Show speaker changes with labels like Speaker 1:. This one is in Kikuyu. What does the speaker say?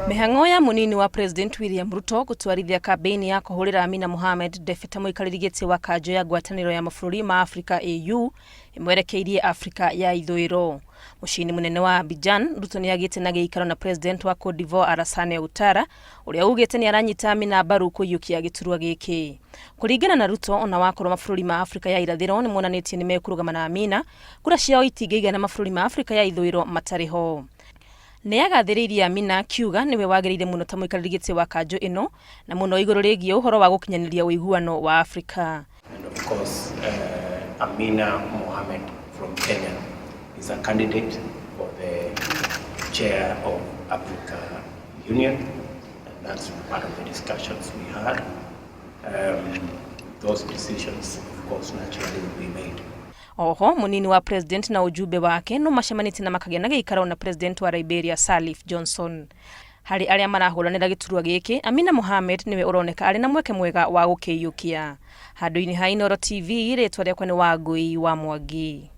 Speaker 1: Mĩhang'o ya mũnini wa President William Ruto gũtwarithia kambĩini ya kũhũrĩra Amina Mohamed ndebe ta mũikarĩri gĩtĩ wa kanjũ ya ngwatanĩro ya mabũrũri ma Afrika AU ĩmwerekeirie Afrika ya ithũĩro. Mũciĩ-inĩ mũnene wa Abidjan, Ruto nĩ agĩte na gĩikaro na President wa Cote d'Ivoire Alassane Ouattara ũrĩa ugĩte nĩ aranyita Amina mbaru kũiyũkia gĩturwa gĩkĩ. Kũringana na Ruto, ona wakorwo mabũrũri ma Afrika ya irathĩro nĩ monanĩtie nĩ mekũrũgama na Amina, kura ciao itingĩigana mabũrũri ma Afrika ya ithũĩro matarĩ ho. Nĩ agathĩrĩirie Amina akiuga nĩwe wagĩrĩire mũno ta mũikarĩri gĩtĩ wa kanjũ ĩno na mũno igũrũ rĩgiĩ ũhoro wa gũkinyanĩria ũiguano wa Afrika.
Speaker 2: And of course, Amina Mohamed from Kenya is a candidate for the chair of Africa Union, and that's part of the discussions we had. Those decisions, of course, naturally will be made.
Speaker 1: Oho munini wa president na ujumbe wake no macemanĩtie na makagĩa na gĩikaro na president wa Liberia Sirleaf Johnson. Harĩ arĩa marahũranĩra gĩturwa gĩkĩ, Amina Mohamed nĩwe ũroneka arĩ na mweke mwega wa gũkĩiyũkia. Handũ-inĩ ha Inooro TV, rĩtwa rĩakwa nĩ Wangũi wa Mwangi.